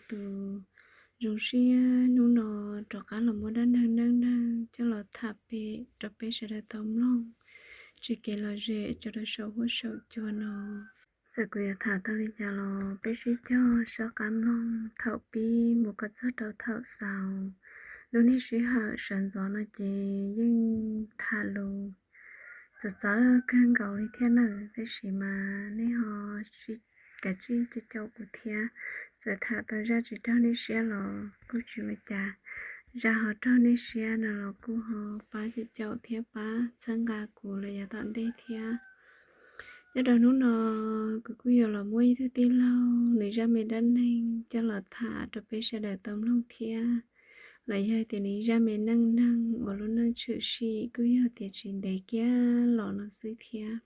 tus zoo siab hnub no rov qab los muab dab neeg neej neeg coj los tham pem rau peb sawv daws tau mloog, tsis kev lom zem tso rau saum huab saum cua no. Txawm kuv yuav tham tau li cas los peb sib cog soj qab mloog thaum pib mus kom txog rau thaum xaus. Lub niag sij hawm sawv ntxov no ces yeej tham lus txawv txawv kawg nkaus li thiab nawb, tab sis mas nej ho kav tsij caum kuv thiab. Txawm tham tau zaj tsis raug nej siab los kuj tsis ua cas, zaj ho raug nej siab no los kuj ho pab caum caum thiab pab txhawb nqa kuv los yav tom ntej thiab. Nyob rau hnub no kuv kuj yuav los muab ib tug tij laug nws zaj me dab neeg coj los tham rau peb sawv daws tau mloog thiab, los yog tias nws zaj me neej neeg uas lub neej tshwm sim kuj yog tias tsis ntev kiag los no xwb thiab.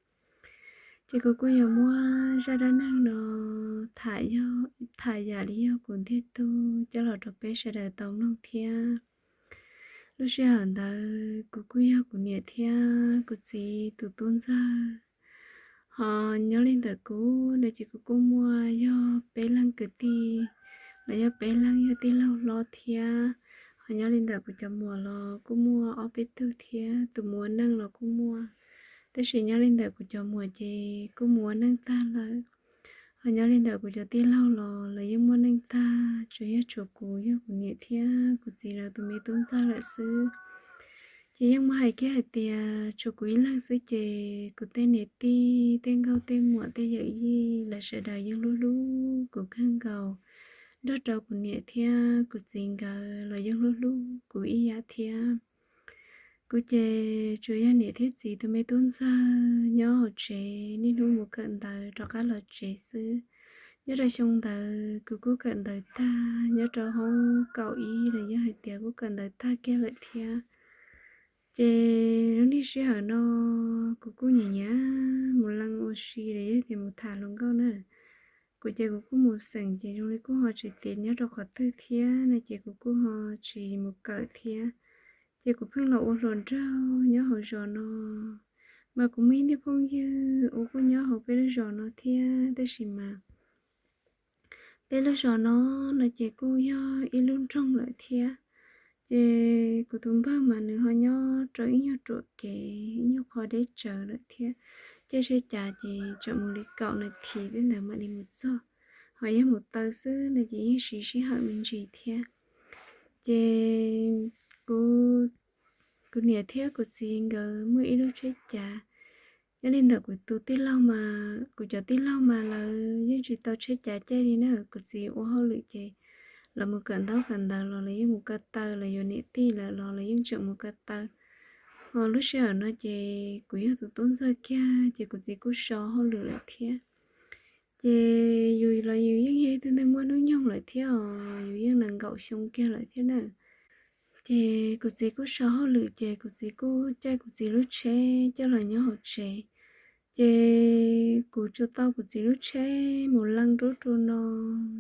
Ces kuv kuj yuav muab zaj dab neeg no tham yam li yog kuv ntiag tug coj los rau peb sawv daws tau mloog thiab. Lub sij hawm ntawd kuv kuj yog kuv niam thiab kuv txiv tus tub ntxawg. Ho nyob li ntawm kuv no ces kuv kuj muaj yog peb leeg kwv tij, los yog peb leeg yog tij laug hlob thiab. Ho nyob li ntawm kuv cov muam los kuj muaj ob peb tug thiab, tus mus ua neej los kuj muaj. Tab sis nyob li ntawm kuv cov muam ces kuj mus ua neej tag lawm. Ho nyob li ntawm kuv cov tij laug los lawv yeej muaj neej tag, tsuas yog tshuav kuv yog kuv niam thiab kuv txiv lawv tus me tub ntxawg lawm xwb. Ces yeej muaj hais kiag hais tias tshuav kuv ib leeg xwb ces kuv tej niam tij tej nkauj tej muam tej yawm yij lawv sawv daws yeej hlub hlub kuv kawg nkaus, nrog rau kuv niam thiab kuv txiv nkawd los yeej hlub hlub kuv ib yam thiab. Kuv ces tsuas yog niam thiab txiv tus me tub ntxawg nyob hauv tsev, niaj hnub mus kawm ntawv rov qab los tsev xwb. Nyob rau xyoo ntawd kuv kuj kawm ntawv tag nyob rau hoob kaum ib los yog hais tias kuj kawm ntawv tag kiag lawm thiab. Ces lub niag sij hawm no kuv kuj nyiam nyiam mus leej ua si los yog tias mus tham hluas nkauj na. Kuv ces kuv kuj mus xeem ces zoo li kuj ho tsis tiav nyob rau qhov twg thiab no ces kuv kuj ho tsis mus kawm thiab. Ces kuv pheej los ua hluas nraug nyob hauv zos no, mas kuv muaj ib niag phooj ywg uas kuj nyob hauv peb lub zos no thiab, tab sis mas peb lub zos no no ces kuj yog ib lub nroog lawm thiab. Ces kuv tus npawg mas nws ho nyob rau ib nyuag ruam kev ib nyuag qho deb tsawv lawm thiab. Caij tsheb cav ces tsam mus li kaum nas this tej ntawd mam li mus txog, ho yog mus taw xwb no ces yeej siv sij hawm me ntsis thiab. Ces kuv, kuv niam thiab kuv txiv nkawd muaj ib lub tsheb cav. Nyob li ntawm kuv tus tij laug mas kuv cov tij laug mas lawv yeej tsis tau tsheb cav caij li na, kuv txiv ua hauj lwm ces lawv mus kawm ntaub kawm ntawv los lawv yeej mus ko taw, lawv yuav niam tij lawm los lawv yeej tseem mus ko taw. Ho lub sij hawm no ces kuv yog tus tub ntxawg kiag ces kuv txiv kuj so hauj lwm lawm thiab. Ces yus los yus yeej yog ib tug neeg muaj hnub nyoog lawm thiab os, yus yeej nees nkaum xyoo kiag lawm thiab na. Ces kuv txiv kuj so hauj lwm ces kuv txiv kuj caij kuv txiv lub tsheb coj los nyob hauv tsev. Ces kuv tsuas tau kuv txiv lub tsheb mus leej rub rau no,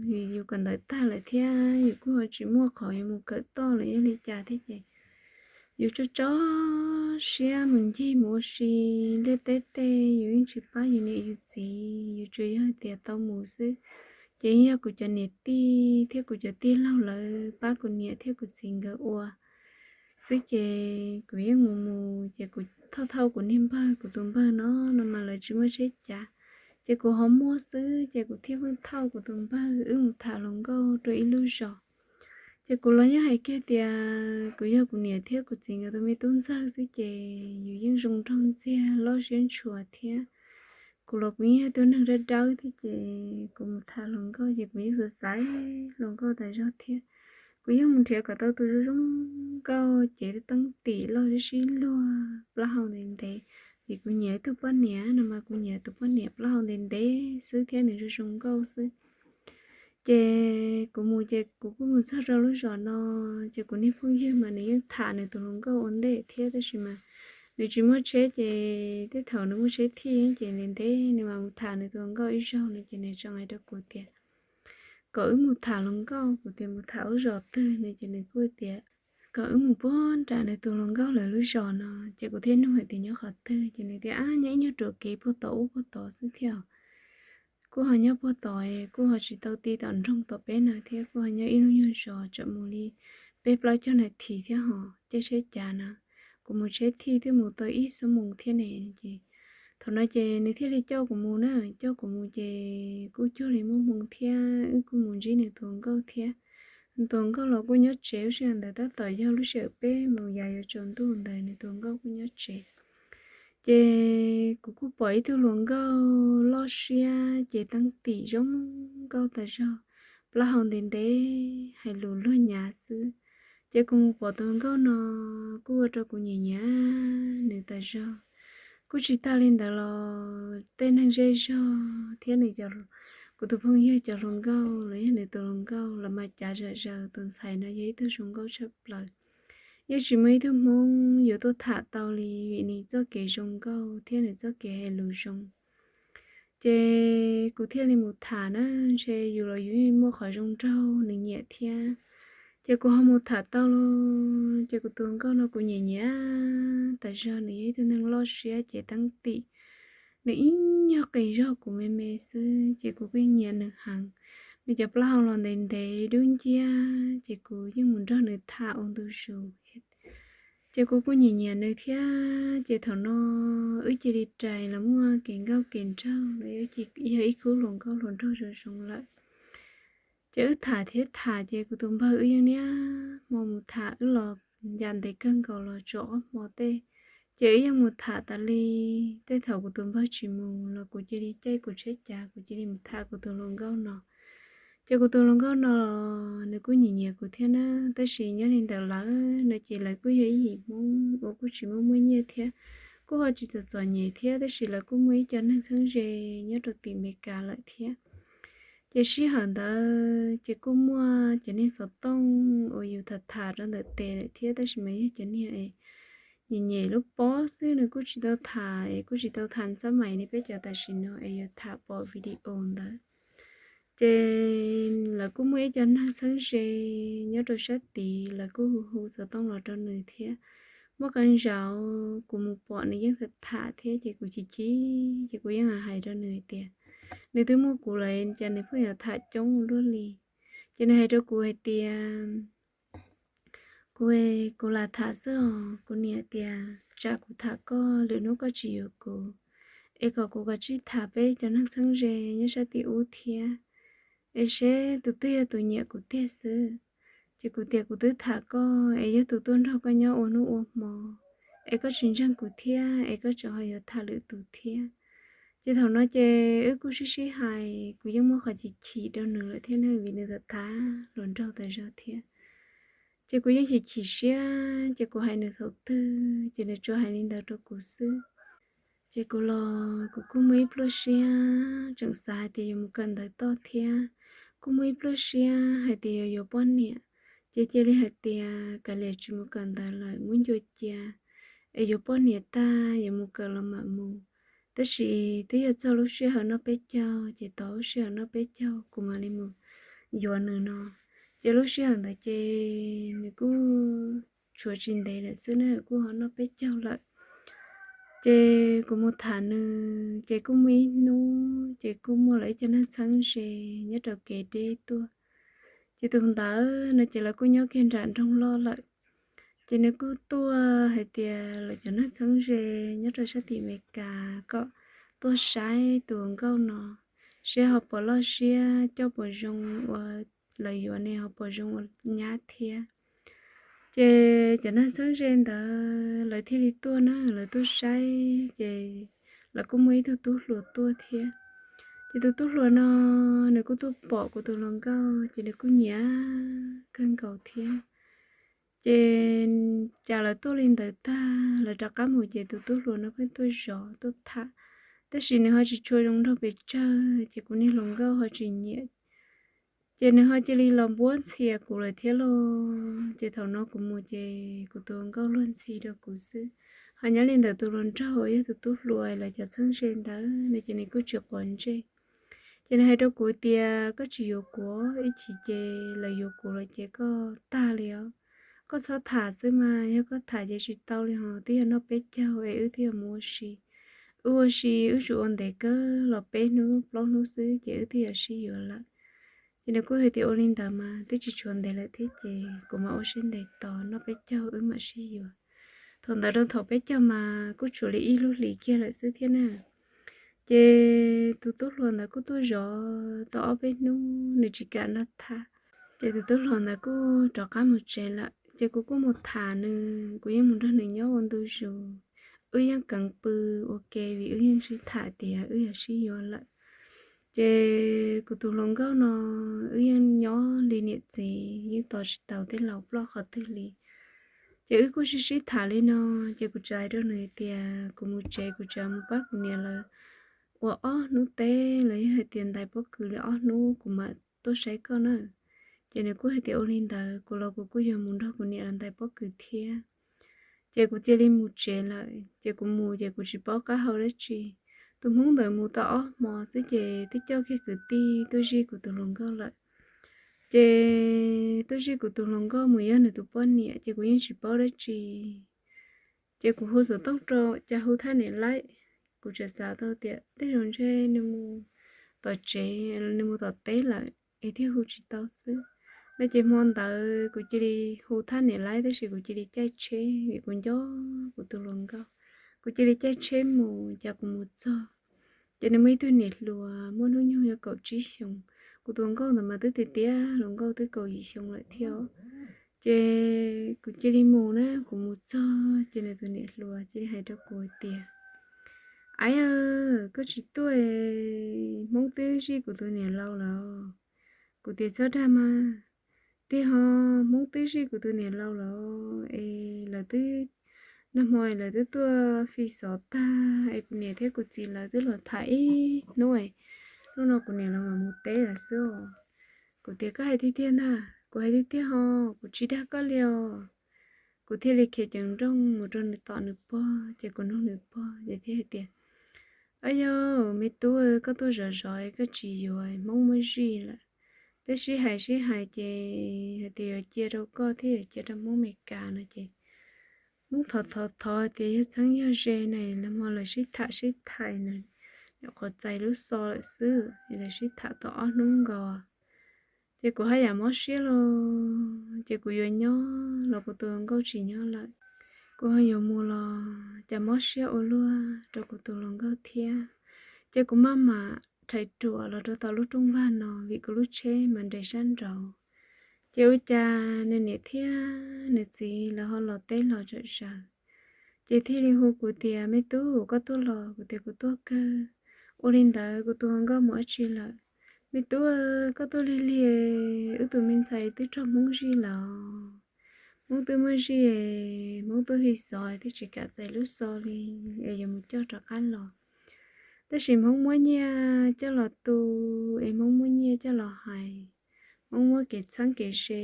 vim yus kawm ntawv tag lawm thiab yus kuj ho tsis muaj qhov yuav mus kawm toj los yog li cas thiab ces yus tso tso siab mus ncig mus ua si ntiaj teb tej, yus yeej tsis pab yus niam yus txiv, yus tsuas yog hais tias tau mus xwb. Ces yog kuv cov niam tij thiab kuv cov tij laug lawv pab kuv niam thiab kuv txiv nkawd ua xwb ces kuv yeej mus mus ces kuv thauj thauj kuv niag npawg, kuv tus npawg no no mas lawv tsis muaj tsheb cav, ces kuv ho muaj xwb ces kuv thiaj pheej thauj kuv tus npawg wb mus tham hluas nkauj rau ib lub zos. Ces kuv los yeej hais kiag tias kuv yog kuv niam thiab kuv txiv nkawd tus me tub ntxawg xwb ces yus yeej zoo nraug ntxiag loj siab ntshua thiab. Kuv los kuv yeej yog tus neeg dawb dawb thiab ces kuv mus tham hluas nkauj ces kuv yeej xav xaiv hluas nkauj tas zog thiab. Kuv yeej mus nrhiav kom tau tus zoo zoo nkauj cev teeb tim loj sib sib luag plaub hau ntev ntev, vim kuv nyiam ib tug poj niam no mas kuv nyiam tus poj niam plaub hau ntev ntev xwb thiab nws zoo zoo nkauj xwb. Ces kuv mus ces kuv kuj mus txog rau lub zos no, ces kuv niag phooj ywg mas nws yeej tham nws tus hluas nkauj ua ntej thiab tab sis mas nws tsis muaj tsheb ces tej thaum nws muaj tsheb thiaj ces ntev ntev nws mam mus tham nws tus hluas nkauj ib zaug no ces nws tseem hais rau kuv tias kom wb mus tham hluas nkauj, kuv tias mus tham lub zos twg no ces nws kuj tias kom wb mus puag nram nws tus hluas nkauj lawv lub zos no ces kuv thiaj nug hais tias nyob qhov twg ces nws tias ab nyob ib nyuag ruam kev puag tod ub puag tod xwb thiab. kuj ho nyob puag tom, kuj ho tsis tau ti tom nroog tom peb na thiab, kuj ho nyob ib lub nyuag zos tsam mus li peb plaub caug nas this thiab ho caij tsheb cav na. Kuv mus tsheb thij twb mus tau ib xuab moos thiab ne. Ces thaum no ces nws thiaj li coj kuv mus na, coj kuv mus ces kuj cuag li muaj hmoo thiab wb kuj mus ntsib nws tus hluas nkauj thiab. Nws tus hluas nkauj los kuj nyob tsev, lub sij hawm ntawd tab tom yog lub sij hawm peb moos yav yuav tsaus ntuj ntawd, nws tus hluas nkauj kuj nyob tsev. Ces kuv kuj pom ib tug hluas nkauj loj siab ces teeb tim zoo nkauj tas zog, plaub hau ntev ntev hais lus luag nyav xwb. Ces kuv mus pom tus hluas nkauj no kuj ua rau kuv nyiam nyiam nws tas zog. Kuj tsis tag li ntawd los tej neeg zej zog thiab nws, kuv tus phooj ywg cov hluas nkauj los yog nws tus hluas nkauj los mas cav zom zaws tus ntxhais no yog ib tug zoo nkauj tshaj plaws. Yeej tsis muaj ib tug Hmoob yuav tuaj tham tau li vim nws txoj kev zoo nkauj thiab nws txoj kev hais lus zoo. Ces kuv thiaj li mus tham na, ntshe yus los yus yeej muaj qhov zoo nraug nws nyiam thiab. Ces kuv ho mus tham tau los, ces kuv tus hluas nkauj no kuv nyiam nyiam tas zog, nws yog ib tug neeg loj siab ces teeb tim nws ib nyuag qis zog kuv me me xwb ces kuv kuj nyiam nws heev. Nws cov plaub hau los ntev ntev dub nciab ces kuv yeej mus nrog nws tham ua ntu zus. Ces kuv kuj nyiam nyiam nws thiab, ces thaum no wb cia li rais los muaj kev nkauj kev nraug los yog ib khub hluas nkauj hluas nraug zoo zoo lawm. Ces wb tham thiab tham ces kuv tus npawg wb yeej niaj hmo mus tham, wb los yam ntev kawg nkaus los tsuas ob hmo tej. Ces wb yeej mus tham tas li, tej thaum kuv tus npawg tsis mus los kuv cia li caij kuv tsheb cav kuv cia li mus tham kuv tus hluas nkauj no. Ces kuv tus hluas nkauj no nws kuj nyiam nyiam kuv thiab na, tab sis nyob li ntawd lawm no ces lawv kuj yog ib yim Hmoob uas kuj tsis muaj muaj nyiaj thiab, kuj ho tsis txom txom nyem thiab, tab sis lawv kuj muaj ib co neeg txheeb ze nyob rau tim Amelikas lawm thiab. Ces sij hawm ntawd ces kuj muaj cov niag xov tooj uas yus tham tham rau ntawm tes lawm thiab, tab sis mas yog cov niag nyiam nyem lub pob xwb, nws kuj tsis tau tham es kuj tsis tau tham ntxhab mais li peb cov tam sim no es yuav tham pom video ntawd. Ces lawv kuj muaj ib co neeg txheeb ze nyob rau sab tid, lawv kuj hu hu xov tooj los rau nws thiab. Muaj qee zaus kuv mus pom nws yeej tham tham thiab ces kuv chim chim, ces kuv yeej hais rau nws hais tias, nws twb muaj kuv lawm cas nws pheej yuav tham coob ua luaj li. Ces nws hais rau kuv hais tias, kuv, kuv lam tham xwb os, kuv niam tias tsam kuv tham koj lwm hnub koj tsis yuav kuv, es kom kuv kav tsij tham peb cov neeg txheeb ze nyob sab tim ub thiab, es seb tus twg yog tus nyiam kuv tiag xwb. Ces kuv tias kuv twb tham koj es yog tus tuaj nrog koj nyob ua hnub ua hmo, es koj tsis ntseeg kuv thiab es koj tseem ho yuav tham lwm tus thiab. Ces thaum no ces wb kuj sib sib hais, kuv yeej muaj qhov chim chim rau nws lawm thiab ne, vim nws tham tham hluas nraug tas zog thiab. Ces kuv yeej chim chim siab, ces kuv hais nws thaum twg ces nws tsuas hais li ntawd rau kuv xwb. Ces kuv los kuv kuj muaj ib pluaj siab tseem xav hais tias yuav mus kawm ntawv toj thiab, kuj muaj ib pluaj siab hais tias yuav yuav poj niam. Ces cia li hais tias kav liam tsis mus kawm ntawv lawm, muab ncua cia, es yuav poj niam tag yuav mus kawm los mam mus. Tab sis twb yog txog lub sij hawm noj peb caug, ces tos lub sij hawm noj peb caug kuv mam li mus yuav nws no. Ces lub sij hawm ntawd ces nws kuj tshuav tsis ntev lawm xwb na, kuj ho noj peb caug lawm. Ces kuv mus tham nws ces kuj muaj ib hnub ces kuj muaj lawv ib co neeg txheeb ze nyob rau kev deb tuaj. Ces tus ntawd no ces lawv kuj nyob kiag nram nroog loj lawm. Ces nws kuj tuaj hais tias lawv cov neeg txheeb ze nyob rau sab tim Amelikas kom tuaj saib tus nkauj no, seb ho puas loj siab, coj puas zoo ua, lawv yuav ne ho puas zoo ua nyab thiab. Ces cov neeg txheeb ze ntawd lawv thiaj li tuaj na, lawv tuaj saib ces lawv kuj muaj ib tug tub hluas tuaj thiab. Ces tus tub hluas no nws kuj tuaj pom kuv tus hluas nkauj ces nws kuj nyiam kawg nkaus thiab. Ces cas lawv tuaj li ntawd tag lawv rov qab mus ces tus tub hluas no pheej tuaj zov tuaj tham, tab sis nws ho tsis tshua zoo nraug pes tsawg ces kuv niag hluas nkauj ho tsis nyiam. Ces nws ho cia li los npuab ntxhias kuv lawm thiab lauj. Ces thaum no kuv mus ces kuv tus hluas nkauj luag ntxhi rau kuv xwb. Ho nyob li ntawd tus hluas nraug uas yog tus tub hluas lawv cov txheeb ze ntawd no ces nws kuj tsis quav ntsej. Ces nws hais rau kuv tias koj tsis yuav kuv ib chim ces lawv yuav kuv lawm ces koj tag li os. Koj txhob tham xwb mas, yog koj tham ces tsis tau li hos, twb yog noj peb caug es wb twb yog mus ua si. Wb ua si wb tsuas ua ntev kawg los peb hnub plaub hnub xwb ces wb twb yuav sib yuav lawm. Ces nws kuj hais tias ua li ntawd mas twb tsis tshuav ntev lawm thiab ces kuv mam ua siab ntev tos noj peb caug wb mam sib yuav. Thaum ntawd rau thaum peb caug mas kuj tshuav li ib lub hlis kiag lawm xwb thiab na. Ces tus tub hluas ntawd kuj tuaj zov tau ob peb hnub nws tsis kam nrog tham. Ces tus tub hluas ntawd kuj rov qab mus tsev lawm ces kuv kuj mus tham nws, kuv yeej mus nrog nws nyob ua ntu zus. Wb yeej keev pw ua ke vim wb yeej sib tham tias wb yuav sib yuav lawm. Ces kuv tus hluas nkauj no wb yeej nyob li niam txiv yeej tos tsis tau tej laus ploj qhov twg li. Ces wb kuj sib sib tham li no, ces kuv txawm hais rau nws tias kuv mus tsev kuv tseem mus pab kuv niam lawv ua ob hnub teb los yog hais tias ntais pob kws li ob hnub kuv mam tuaj saib koj na. Ces nws kuj hais tias ua li ntawd kuv los kuv kuj yuav mus nrog kuv niam lawv ntais pob kws thiab. Ces kuv cia li mus tsev lawm ces kuv mus ces kuv tsis paub qab hau dab tsi. Tus hmoob ntawd mus tau ob hmo xwb ces twb coj kiag kwv tij tuaj zij kuv tus hluas nkauj lawm. Ces tuaj zij kuv tus hluas nkauj mus yog nws tus poj niam ces kuv yeej tsis paub dab tsi. Ces kuv hu xov tooj rau cas hu thaj niam laib, kuv tseem xav tau tias tej zaum ntshe nws mus tom tsev, nws mus tom teb lawm es thiaj hu tsis tau xwb no. Ces hmo ntawd kuv cia li hu thaj niam laib tab sis kuv cia li caij tsheb vim kuv nco kuv tus hluas nkauj. Kuv cia li caij tsheb mus, ces kuv mus txog ces nws muaj ib tug niam hluas muaj hnub nyoog yog kaum tsib xyoos. Kuv tus hluas nkauj ntawd mas twb tiav tiav, hluas nkauj twb kaum yim xyoo lawm thiab. Ces kuv cia li mus na, kuv mus txog ces nws tus niam hluas cia li hais rau kuv tias, Aiv, koj tsis tuaj, hmoob twb zij kuv tus niam laus lawm. Kuv tias, Txhob dag mas. Tiag ho, hmoob twb zij kuv tus niam laus lawm es lawv twb, nag hmo lawv twb tuaj fi xov tag es kuv niam thiab kuv txiv lawv twb los tham ib hnub, hnub no kuv niam lawv mam mus teb lawm xwb. Kuv tias, Koj hais tiag tiag ntag? Kuv hais tiag tiag ho, kuv tsis dag koj li os. Kuv thiaj li khiav ceev nrooj mus rau nws tom nws pog ces kuv nug nws pog ces thiaj hais tias, Ab yog, me tub, koj tuaj zov zov koj tsis yuav hmoob muab zij lawm. Peb sib hais sib hais ces hais tias yuav cia rau koj thiab yuav cia rau hmoob Meskas no ces hmoob thov thov thov tias yog txheeb yog ze na, lawv hmo lawv sib tham sib tham, nyuam qhuav txais lub xov lawm xwb, lawv sib tham tau ob hnub nkaus. Ces kuv haj yam mob siab los ces kuv yuav nyob los kuv tus hluas nkauj tsis nyob lawm. Kuv ho yuav mus los cas mob siab ua luaj rau kuv tus hluas nkauj thiab. Ces kuv maj mam rhais ruam los rau tom lub rooj vag no vim kuv lub tsheb mas nres sab nraud. Ces ua cas nws niam thiab nws txiv lawv ho los teb los tsawm zaws. Ces thiaj li hu kuv tias, Me tub, koj tuaj los? Kuv tias, Kuv tuaj kawg. Ua li ntawd kuv tus hluas nkauj mus dab tsi lawm? Me tub, koj tuaj lig lig, wb tus me ntxhais twb raug hmoob zij lawm. Hmoob twb muab zij, hmoob tuaj fi xov twb tsis kam txais lub xov li es yuav mus coj rov qab los. Tab sis hmoob muab nyiaj coj los tu es hmoob muab nyiaj coj los hais, hmoob muab kev txheeb kev ze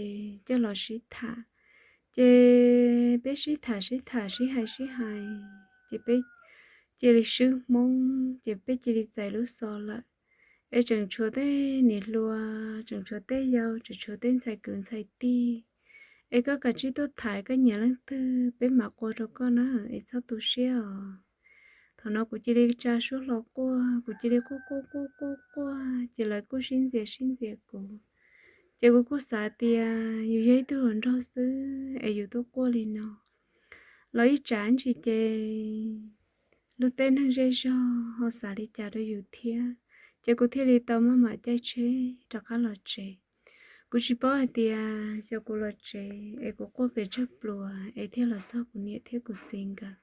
coj los sib tham. Ces peb sib tham sib tham sib hais sib hais ces peb cia li swb hmoob ces peb cia li txais lub xov lawm. Es tseem tshuav tej niam hluas, tseem tshuav tej yau, tseem tshuav tej ntxhais kwv ntxhais tij. Es koj kav tsij tuaj tham koj nyiam leej twg peb mam qua rau koj na, es txhob tu siab os. Thaum no kuv cia li tsa suab hlo quaj, kuv cia li quaj quaj quaj quaj quaj ces lawv kuj sib ntxias sib ntxias kuv. Ces kuv kuj xav tias yus yog ib tug hluas nraug xwb es yus tuaj quaj li no los ib tsam ntsis ces luag tej neeg zej zog ho xav li cas rau yus thiab. Ces kuv thiaj li tau maj mam caij tsheb rov qab los tsev. Kuv tsis paub hais tias xyov kuv los tsev es kuv quaj pes tsawg pluas es thiaj los txog kuv niam thiab kuv txiv nkawd.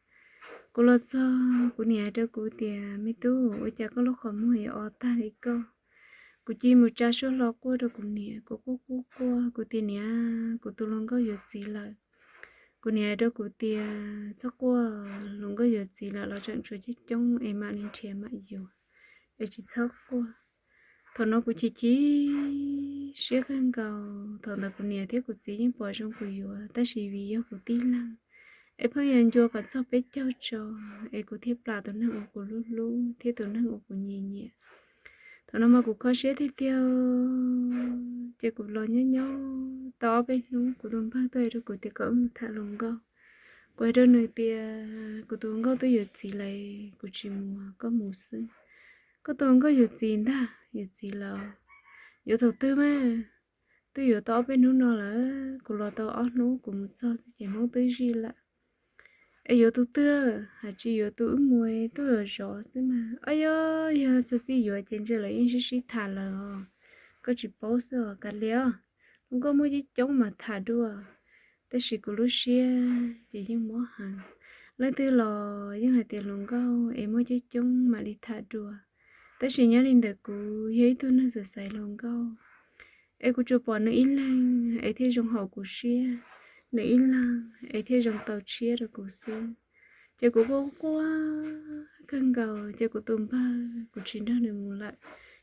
Kuv los txog kuv niam hais rau kuv tias, Me tub, ua cas koj lub qhov muag yuav o tag li koj? Kuv cia li mus tsa suab hlo quaj rau kuv niam, kuv quaj quaj quaj, kuv tias, Niam, kuv tus hluas nkauj yuav txiv lawm. Kuv niam hais rau kuv tias, Txhob quaj, hluas nkauj yuav txiv lawm los tseem tshuav coob coob es mam li nrhiav mam yuav, es tsis txhob quaj. Thaum no kuv chim chim siab kawg nkaus, thaum ntawd kuv niam thiab kuv txiv yeej pom zoo kuv yuav tab sis vim yog kuv tib leeg es pheej yuav ncua kom txog peb caug tso es kuv thiaj plam tus neeg uas kuv hlub hlub thiab tus neeg uas kuv nyiam nyiam. Thaum no mas kuv kho siab tiag tiag, ces kuv los nyob nyob tau ob peb hnub kuv tus npawg tuaj hais rau kuv tias kom wb mus tham hluas nkauj. Kuv hais rau nws tias, kuv tus hluas nkauj twb yuav txiv lawm, kuv tsis mus, koj mus xwb. Koj tus hluas nkauj yuav txiv ntag, yuav txiv lawm. Yuav thaum twg mas? Twb yuav tau ob peb hnub no lawm, kuv los tau ob hnub kuv mus txog xwb ces Hmoob twb zij lawm. Es yuav tus twg? Hais tsis yuav tus wb mus tuaj zov xwb mas. Os, yog, yog txog txij yuav ces ntshe lawv yeej sib sib tham lawm os. Koj tsis paub xwb os, kav liam os. Hluas nkauj muaj coob coob mas tham dua. Tab sis kuv lub siab ces yeej mob heev. Leej twg los yeej hais tias hluas nkauj es muaj coob coob mam li tham dua. Tab sis nyob li ntawm kuv yog ib tug neeg xaiv xaiv hluas nkauj, es kuv tsuas pom nws ib leeg es thiaj zoo haum kuv siab, nws ib leeg es thiaj zoo tau tshiab rau kuv xwb. Ces kuv quaj quaj kawg nkaus, ces kuv tus npawg kuv tsis nrog nws mus lawm,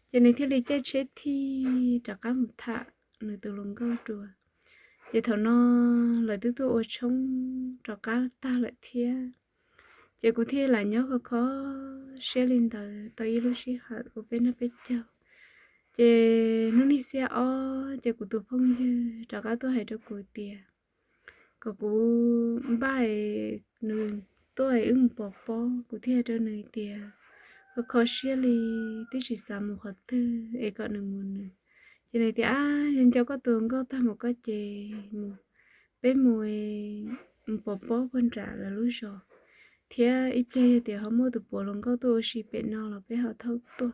ces nws thiaj li caij tsheb thij rov qab mus tham nws tus hluas nkauj dua. Ces thaum no lawv twb tuaj ua tshoob rov qab tag lawm thiab. Ces kuv thiaj lam nyob kho kho siab li ntawd tau ib lub sij hawm ua peb noj peb caug. Ces hnub ib xiab ob ces kuv tus phooj ywg rov qab tuaj hais rau kuv tias kom kuv npaj nws tuaj es wb mus pov pob. Kuv thiaj hais rau nws tias kho kho siab li, twb tsis xav mus qhov twg es kom nws mus nws. Ces nws tias, ab, yog nco koj tus hluas nkauj tag mus koj ces mus, peb mus, mus pov pob puag nram lawv lub zos, thiab ib pliag yog tias ho muaj tus puav hluas nkauj tuaj ua si pem no los peb ho thauj tuaj.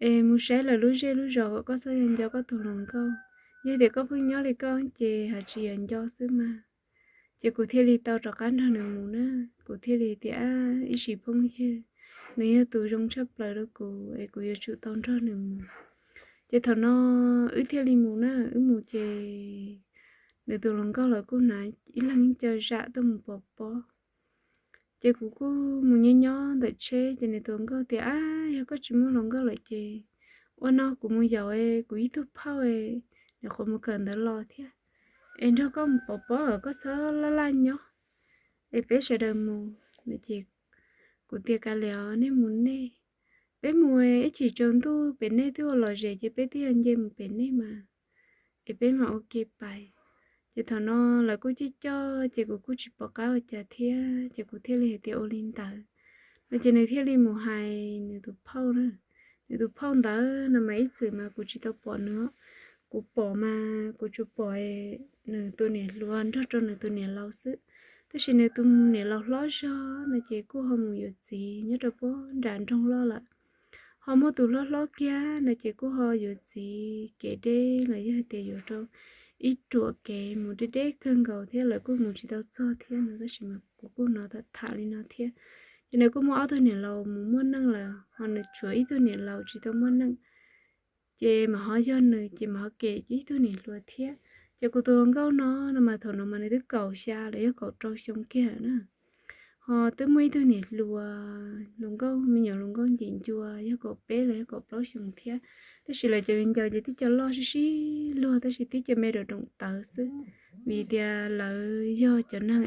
Es mus saib lawv lub zej lub zos kom koj txhob yog nco koj tus hluas nkauj. Yog tias koj pheej nyob li koj ces hais tsis yog nco xwb mas. Ces kuv thiaj li tau rov qab nrog nws mus na. Kuv thiaj li tias, ab, ib sim phooj ywg, nws yog tus zoo tshaj plaws rau kuv es kuv yuav tsum tau nrog nws mus. Ces thaum no wb thiaj li mus na, wb mus ces nws tus hluas nkauj lawv kuj hnav ib leeg ib co zam tuaj mus pov pob. Ces kuv kuj mus nyob nyob ntawm tsheb ces nws tus hluas nkauj tias, ab, yog koj tsis muaj hluas nkauj lawm ces ua no kuv mus yaum kuv ib tug phauj, nws qhuav mus kawm ntawv los thiab, es nrog koj mus pov pob, koj txhob laj laj nyob, es peb sawv daws mus. Ces kuv tias, kav liam os, nej mus nej, peb mus ib chim tsaus ntuj pem nej twb ua lom zem ces peb twb yuav nce mus pem nej mas, es peb mam ua ke pais. Ces thaum no lawv kuj coj coj ces kuv kuj tsis pom qab ua cas thiab, ces kuv thiaj li hais tias ua li ntawd no ces nws thiaj li mus hais nws tus phauj na. Nws tus phauj ntawd no mas ib txwm mas kuv tsis tau pom nws, kuv pom mas kuv tsuas pom nws tus niam hluas nrog rau nws tus niam laus xwb. Tab sis nws tus niam laus hlob zog no ces kuj ho mus yuav txiv nyob rau puag nram nroog loj lawm. Ho muaj tus hlob hlob kiag no ces kuj ho yuav txiv kev deb los yog hais tias yuav rau ib ruam kev mus deb deb kawg nkaus thiab lawv kuj mus tsis tau txog thiab no tab sis mas kuv kuj hnov tham tham li no thiab. Ces nws kuj muaj ob tug niam laus mus muaj neej lawm ho nws tshuav ib tug niam laus tsis tau muaj neej. Ces mas ho yog nws ces mas ho kem ib tug niam hluas thiab. Ces kuv tus hluas nkauj no, no mas thaum no mas nws twb kaum xya los yog kaum rau xyoo kiag na. Ho twb muaj ib tug niam hluas, hluas nkauj me nyuam hluas nkauj ncim ncua yog kaum peb los yog kaum plaub xyoo thiab. Tab sis lawv cov viv ncaus ces twb cov loj sib sib luag tab sis twb cov me daum doom tawv xwb. Vim tias lawv yog cov neeg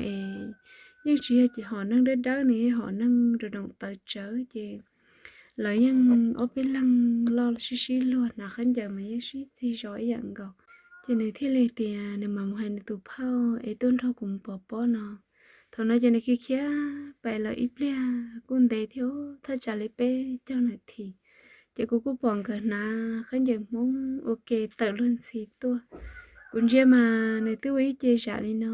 es yeej tsis yog hom neeg dawb dawb, nws yog hom neeg daum doom tawv tsawv ces lawv yeej ob peb leeg loj sib sib luag hnav khaub ncaws mas yeej sib txig zos ib yam nkaus. Ces nws thiaj li tias nws mam mus hais nws tus phauj es tuaj nrog kuv mus pov pob no. Thaum no ces nws khiav khiav pais lawm ib pliag kuj ntev thiab, thaj tsam li peb caug nas this. Ces kuv kuj pom nkawd hnav khaub ncaws Hmoob ua ke tawm luag ntxhi tuaj. Kuv ntsia mas nws twb ua ib ce zam li no,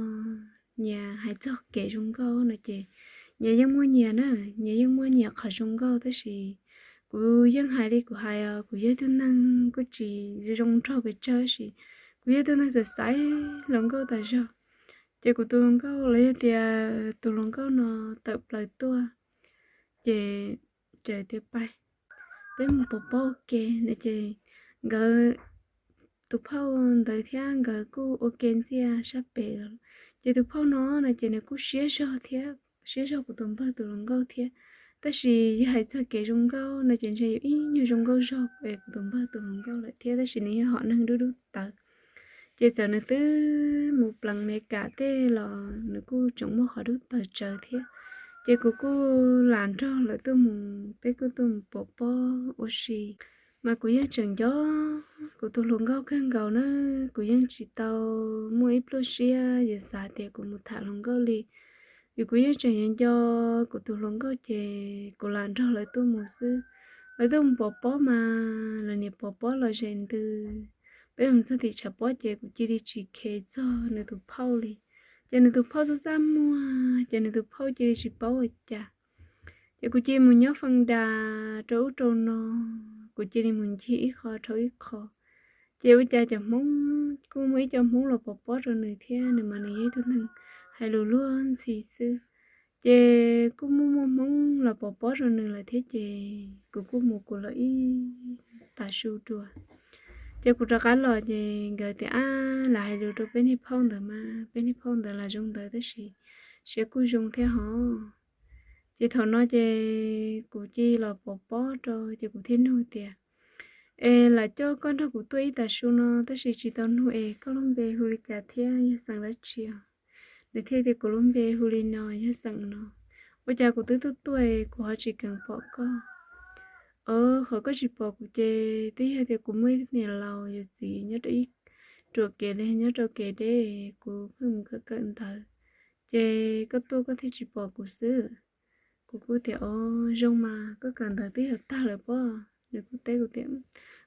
nyias hais txog kev zoo nkauj no ces nyias yeej muaj nyias na, nyias yeej muaj nyias qhov zoo nkauj tab sis kuv yeej hais li kuv hais os, kuv yog ib tug neeg kuj tsis zoo nraug pes tsawg sis kuv yog ib tug neeg xaiv xaiv hluas nkauj tas zog. Ces kuv tus hluas nkauj los yog tias tus hluas nkauj no tawm plaws tuaj, ces txawm tias pais, peb mus pov pob ua ke no ces nkawd, tus phauj ntawd thiab nkawd kuj ua ke ntxiaj sab pem lawm. Ces tus phauj no no ces nws kuj siab zog thiab siab zog kuv tus npawg tus hluas nkauj thiab. Tab sis yog hais txog kev zoo nkauj no ces ntshe yus ib nyuag zoo nkauj zog es kuv tus npawg tus hluas nkauj lawm thiab, tab sis nws yog hom neeg dub dub tawv. Ces txawm nws twb mus pleev Amelikas tej los nws kuj tseem muaj qhov dub tawv tsawv thiab. Ces kuv kuj lam nrog lawv tuaj mus, peb kuj tuaj mus pov pob ua si. Mas kuv yeej tseem nco kuv tus hluas nkauj kawg nkaus na, kuv yeej tsis tau muaj ib pluaj siab yuav xav tias kuv mus tham hluas nkauj li. Vim kuv yeej tseem nco nco kuv tus hluas nkauj ces kuv lam nrog lawv tuaj mus xwb. Lawv tuaj mus pov pob mas lawv niam pov pob los zem ntws. Peb mus txog tim tshav pob ces kuv cia li tsis kheev txog nws tus phauj li. Ces nws tus phauj txaj txaj muag ces nws tus phauj cia li tsis paub ua cas. Ces kuv cia li mus nyob feej das rau ub rau no, kuv cia li mus ncig ib qho dhau ib qho. Ces ua cas cov Hmoob, kuj muaj ib co Hmoob los pov pob rau nws thiab, nws mas nws yog ib tug neeg hais lus luag ntxhi xwb. Ces kuj muaj muaj Hmoob los pov pob rau nws lawm thiab ces kuv kuj mus kuv lawm ib tav su dua. Ces kuv rov qab los ces nkawd tias, Ab, lam hais lus rau peb niag phauj ntawd mas, peb niag phauj ntawd lam zoo ntawd tab sis siab kuj zoo thiab hos. Ces thaum no ces kuv cia li los pov pob rau ces kuv thiaj nug tias, Es lam coj koj nrog kuv tuaj ib tav su no tab sis tsis tau nug es koj lub npe hu li cas thiab yog xeem dab tsi os? Nws thiaj tias, Kuv lub npe hu li no, yog xeem no. Ua cas kuv twb tuaj tuaj es kuv ho tsis keev pom koj? Os, qhov koj tsis pom kuv ces twb yog tias kuv muaj ib niam laus yawm txiv nyob rau ib ruam kev li nyob rau kev deb, kuv pheej mus kawm kawm ntawv, ces koj tuaj koj thiaj tsis pom kuv xwb. Kuv kuj tias, Os, zoo mas koj kawm ntawv twb yog tag lawm pob? Nws kuj teb kuv tias,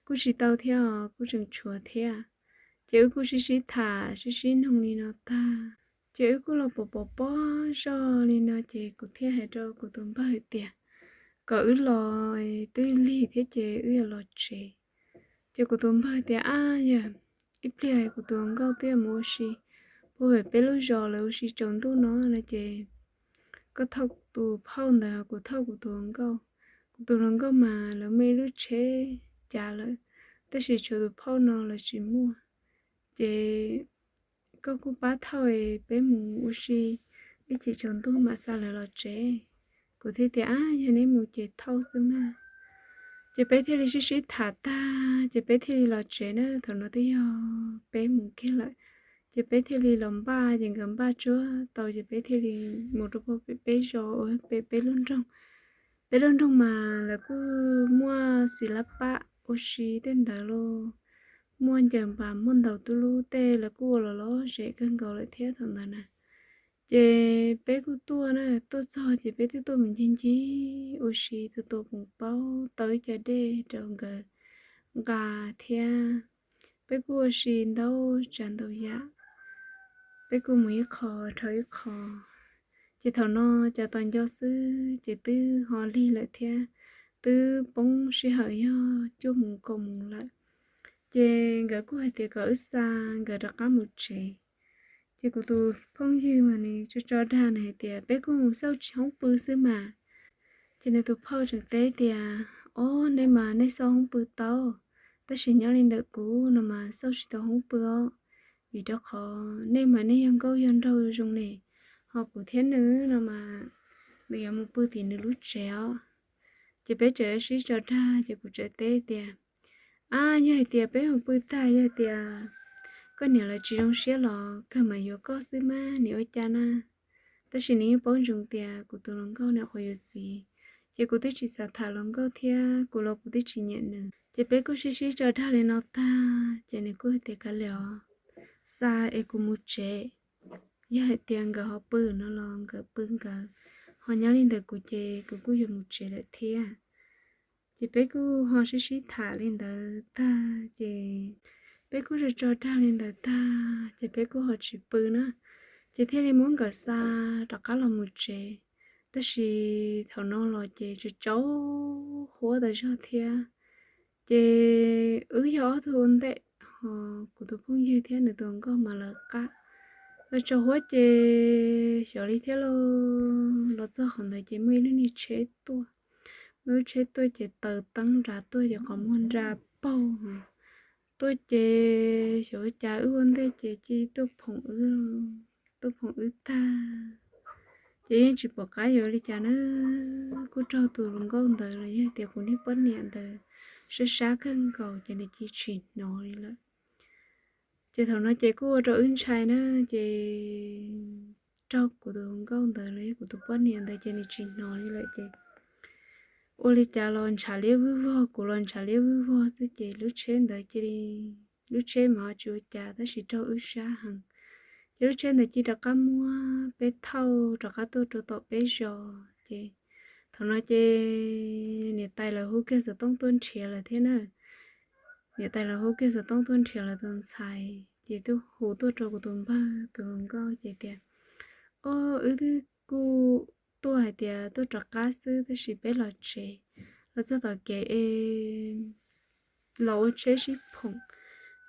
Kuj tsis tau thiab os, kuj tseem tshuav thiab. Ces wb kuj sib sib tham sib sib noog li no tag, ces wb kuj los pov pov pob zog li no ces kuv thiaj hais rau kuv tus npawg tias kom wb los, twb lig thiab ces wb yuav los tsev. Ces kuv tus npawg tias, Ab yawg, ib pliag kuv tus hluas nkauj twb yuav mus ua si puag pem peb lub zos lawv ua si tsaus ntuj no no ces koj thauj tus phauj ntawd, kuv thauj kuv tus hluas nkauj. Kuv tus hluas nkauj mas lawv muaj ib lub tsheb cav lawm, tab sis tshuav tus phauj no lawv tsis muaj. Ces koj kuj pab thauj es peb mus ua si ib chim tsaus ntuj mam xa lawv los tsev. Kuv thiaj tias, Ab, yog neb mus ces thauj xwb mas. Ces peb thiaj li sib sib tham tag ces peb thiaj li los tsev na. Thaum no twb yog peb mus kiag lawm, ces peb thiaj li los npaj, ces nkawd npaj tsuag tau ces peb thiaj li mus rau puag pem peb zos uas pem peb lub nroog. Peb lub nroog mas lawv kuj muaj xis lab pab ua si tej ntawd los, muaj ncaws npas muaj ntaus tub lub tej lawv kuj ua los lom zem kawg nkaus lawm thiab thaum ntawd na. Ces peb kuj tuaj na, tuaj txog ces peb twb tuaj mus ncig ncig ua si tua tua poos paub tau ib co dej rau nkawd nqa thiab. Peb kuj ua si ntau tsav ntau yam, peb kuj mus ib qho dhau ib qho. Ces thaum no cas tos nco xwb ces twb ho lig lawm thiab, twb poob sij hawm yog cuaj moos kaum moos lawm. Ces nkawd kuj hais tias kom wb xa nkawd rov qab mus tsev. Ces kuv tus phooj ywg mas nws tso tso dag nws hais tias, Peb kuj mus xauj hoob pw xwb mas. Ces nws tus phauj tseem teb tias, Ob, nej mas nej xauj hoob pw tau, tab sis nyob li ntawm kuv no mas xauj tsis tau hoob pw os, vim rau qhov nej mas nej yog nkauj yog nraug zoo ne, ho kuv thiab nws no mas nws yuav mus pw tim nws lub tsev os. Ces peb tseem sib tso dag ces kuv tseem teb tias, Ab, yog hais tias peb mus pw tag yog tias koj niam lawv tsis zoo siab los kawg mas yuav koj xwb mas nim ua cas na. Tab sis nws yeej paub ntsoov tias kuv tus hluas nkauj nws qhuav yuav txiv, ces kuv twb tsis xav tham hluas nkauj thiab kuv los kuv twb tsis nyiam nws. Ces peb kuj sib sib tso dag li no tag ces nws kuj hais tias, Kav liam os, xa es kuv mus tsev. Yog hais tias nkawd ho pw no los nkawd pw nkawd, ho nyob li ntawm kuv ces kuv kuj yuav mus tsev lawm thiab. Ces peb kuj ho sib sib tham li ntawd tag ces peb kuj tso tso dag li ntawd tag ces peb kuj ho tsis pw na, ces thiaj li muab nkawd xa rov qab los mus tsev. Tab sis thaum no los ces tsaus tsaus huab tas zog thiab. Ces wb yog ob tug ua ntej, ho kuv tus phooj ywg thiab nws tus hluas nkauj mas lawv qab. Lawv tsaus huab ces xyov li thiab lauj, los txog qhov ntawd ces muaj ib lub niag tsheb tuaj. Muaj lub tsheb tuaj ces taws teeb nrad tuaj ces qhov muag nra paug tuaj ces xyov ua cas wb ua ntej ces cia li tuaj phoom wb, tuaj phoom wb tag. Ces yeej tsis pom qab yuav li cas na, kuj raug tus hluas nkauj ntawd los yog tias kuv niag poj niam ntawd sab sab kawg nkaus ces nws cia li tsis hnov li lawm. Ces thaum no ces kuj ua rau wb ntshai na, ces raug kuv tus hluas nkauj ntawd los yog kuv tus poj niam ntawd ces nws tsis hnov li lawm ces ua li cas los ntshav liab vwg vog, kuv los ntshav liab vwg vog xwb ces lub tsheb ntawd cia li, lub tsheb mas ho tsis ua cas tab sis raug wb sab heev. Ces lub tsheb ntawd cia li rov qab muab peb thauj rov qab tuaj rau tom peb zos ces thaum no ces niam tais lawv hu kiag xov tooj tuaj nrhiav lawm thiab na. Niam tais lawv hu kiag xov tooj tuaj nrhiav lawv tus ntxhais ces tuaj hu tuaj rau kuv tus npawg tus hluas nkauj ces tias, Ob, wb twb kuj tuaj hais tias tuaj rov qab xwb tab sis peb los tsev, los txog tom kev es los ua tsheb sib phoom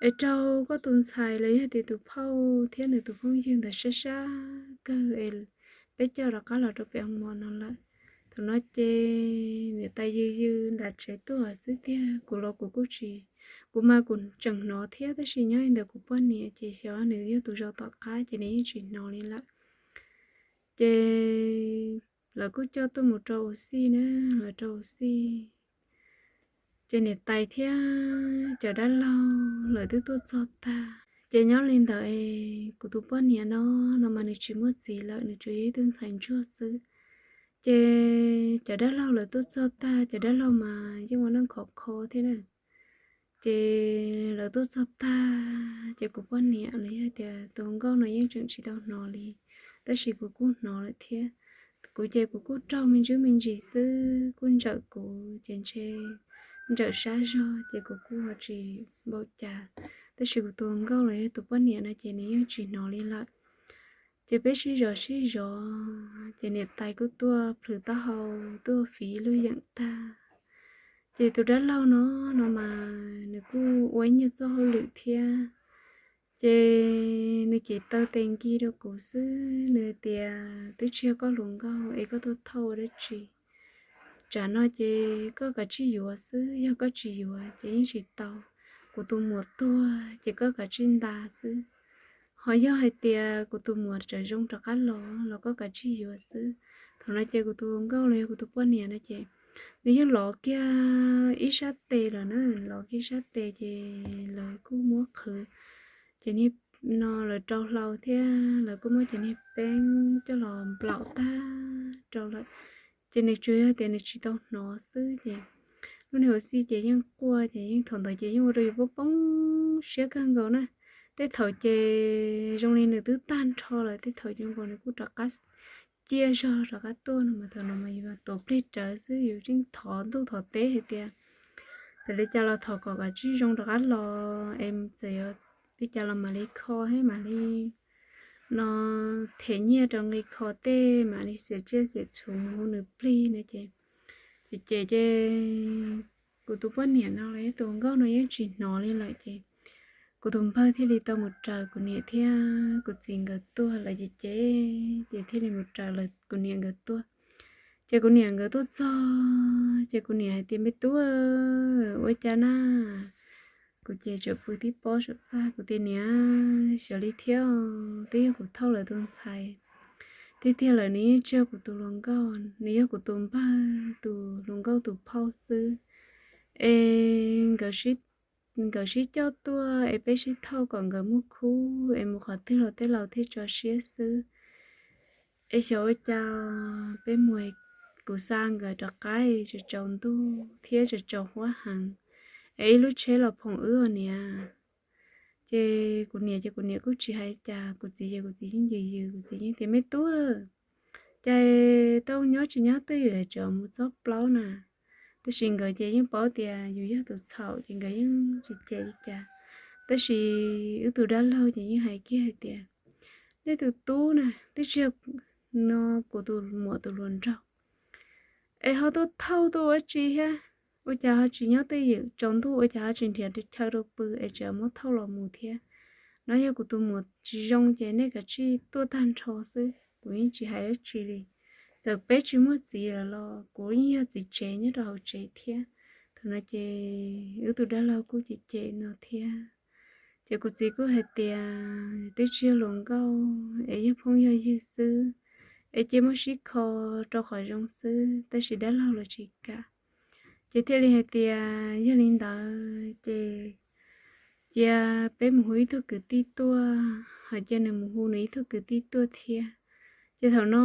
es raug koj tus ntxhais los yog tias tus phauj thiab nws tus phooj ywg ntawd sab sab kawg es peb coj rov qab los rau pem hoo mos no lawm. Thaum no ces niam tais yws yws nram tsev tuaj xwb tiag, kuv los kuv kuj tsis, kuv mas kuv tseem hnov thiab tab sis nyob li ntawd kuv poj niam ces xyov nws yog tus zos tom qab ces nws yeej tsis hnov li lawm. Ces lawv kuj coj tuaj mus rau ua xij na, lawv rau ua xij ces niam tais thiab cov dab laug lawv twb tuaj txog tag ces nyob li ntawd es kuv tus poj niam no, no mas nws tsis muaj txiv lawm, nws tsuas yog ib tug ntxhais ntsuag xwb. Ces cov dab laug lawv tuaj txog tag, cov dab laug mas yeej ua neej khov kho thiab na. Ces lawv tuaj txog tag ces kuv poj niam los yog tias tus nkauj no yeej tseem tsis tau hnov li, tab sis kuv kuj hnov lawm thiab. Kuv ces kuv kuj raug me ntsis me ntsis xwb, kuj ntsawm kuv ces ntshe ntsawm sab zog ces kuv kuj ho tsis npaum cas, tab sis kuv tus nkauj los yog tus poj niam no ces nws yeej tsis hnov li lawm. Ces peb sib zov sib zov ces niam tais kuj tuaj plhws taub hau tuaj fiv lub yeem tag. Ces tus dab laug no, no mas nws kuj ua ib nyuag txoj hauj lwm thiab. Ces nws ces taw tes nkig rau kuv xwb, nws tias, Twb tsis yog koj hluas nkauj es koj tuaj thauj ua dab tsi? Tsam no ces koj kav tsij yuav xwb, yog koj tsis yuav ces yeej tsis tau. Kuv tus muam tuag ces koj kav tsij nta xwb. Ho yog hais tias kuv tus muam tseem zoo rov qab los los koj kav tsij yuav xwb. Thaum no ces kuv tus nkauj los yog kuv tus poj niam no ces nws yeej lov kiag ib sab tes lawm na, lov kiag ib sab tes ces lawv kuj muab qhwv ces niag no lawv rau hlau thiab lawv kuj muab cov niag peeb coj los nplaum tag rau lawm. Ces nws tsuas yog tias nws tsis tau hnov xwb ces lub niag ua xij ces yeej quaj ces yeej thaum ntawd ces yeej ua rau yus poob poob siab kawg nkaus na. Tej thaum ces zoo li nws twb tag nrho lawm, tej thaum ces nkaus nws kuj rov qab ciaj zog rov qab tuaj no mas thaum no mas yus tuav plig rawv xwb, yus yeej thov ntuj thov teb hais tias txawm li cas los thov kom kav tsij zoo rov qab los es txawm li cas los mam li kho thiab mam li no them nyiaj rau nqi kho tej, mam li xiam tsiaj xiam txhuv mus hu nws plig no ces, ces ces ces kuv tus poj niam no los yog tus nkauj no yeej tsis hnov li lawm ces kuv tus npawg thiaj li tau mus raws kuv niam thiab kuv txiv nkawd tuaj lawm ces ces ces thiaj li mus raws lawv kuv niam nkawd tuaj. Ces kuv niam nkawd tuaj txog ces kuv niam hais tias, Me tub, ua cas na? Kuv ces tseem pw tib pob saum txaj, kuv tias, Niam, xyov li thiab, twb yog kuv thauj lawv tus ntxhais. Tiag tiag lawm nws yeej tsis yog kuv tus hluas nkauj, nws yog kuv tus npawg tus hluas nkauj tus phauj xwb. Es nkawd sib, nkawd sib coj tuaj es peb sib thauj kom nkawd muaj khub es mus qhov twg los tej laus thiaj tso siab xwb. Es xyov ua cas peb mus, kuv xa nkawd rov qab tsaus tsaus ntuj thiab tsaus tsaus huab heev, es ib lub tsheb los phoom wb os niam. Ces kuv niam ces kuv niam kuj tsis hais cas, kuv txiv ces kuv txiv yeej yws yws, kuv txiv yeej tias, Me tub, cas tau nyob tsis nyob twj ywm tseem mus txob plaub na. Tab sis nkawd ces yeej paub tias yus yog tus txhaum ces nkawd yeej tsis cem li cas. Tab sis wb tus dab laug ces yeej hais kiag hais tias, Nej tus tub na twb tsis yog no kuv tus muam tus hluas nraug es ho tuaj thauj tuaj ua tsi thiab? Ua cas ho tsis nyob twj ywm, tsaus ntuj ua cas ho tsis nrhiav chaw rau pw es tseem muab thauj los mus thiab? No yog kuv tus muam tsis zoo ces nej kav tsij tuaj tag nrho xwb, kuv yeej tsis hais dab tsi li. Txawm peb tsis muaj txiv lawm los kuv yeej yog txiv tsev nyob rau hauv tsev thiab. Thaum no ces wb tus dab laug kuj cem cem no thiab. Ces kuv txiv kuj hais tias, Twb tsis yog hluas nkauj es yog phooj yog ywg xwb, es cia muab sib kho rau qhov zoo xwb, tab sis dab laug los tsis kam. Ces thiaj li hais tias yog li ntawd ces cia peb mus hu ib tug kwv tij tuaj, hos cia nws mus hu nws ib tug kwv tij tuaj thiab. Ces thaum no